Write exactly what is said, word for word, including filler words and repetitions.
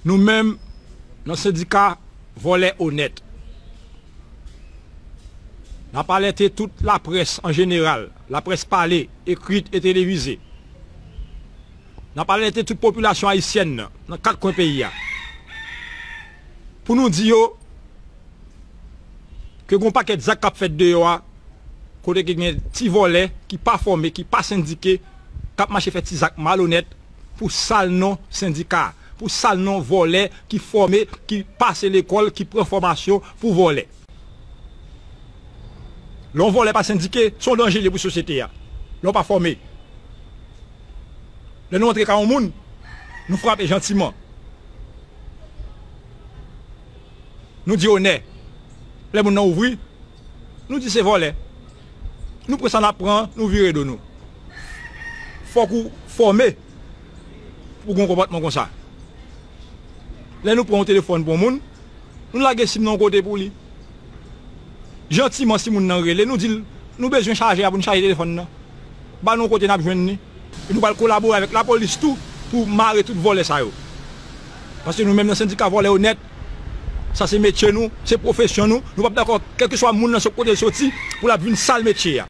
Nou menm, nan sendika vòlè onèt, n ap alète tout laprès an jeneral, laprès pale, ekrit e televize. N ap alète tout popilasyon ayisyèn nan, nan kat kwen peyi a, pou nou di yo ke gen yon pakèt zak k ap fèt deyò a, kote ke gen ti vòlè ki pa fòme, ki pa sendike, k ap mache fè ti zak malonèt pou sal non sendika, pou sal non vòlè ki fòme, ki pase lekòl, ki pran fòmasyon pou vòlè. Lè yon vòlè pa sendike, se yon danje li ye pou sosyete a. Lè w pa fòme. Lè nou antre kay yon moun, nou frape jantiman. Nou di onè. Lè moun nan ouvri, nou di se vòlè. Nou pran sa n ap pran, nou vire do nou. Fòk ou fòme pou gen yon konpòtman konsa. Lè nou pran yon telefòn pou yon moun, nou lage sim nan yon kote pou li. Jantiman, si moun nan rele, nou di l, nou bezwen chajè a pou n chaje telefòn nan. Ba nou yon kote n ap jwenn li. E nou pral kolabore avèk lapolis tou pou mare tout vòlè sa yo. Paske nou menm nan sendika vòlè onèt, sa se metye nou, se pwofesyon nou. Nou p ap dakò, kèlkeswa moun nan, sot kote l soti, pou l ap vin sal metye a.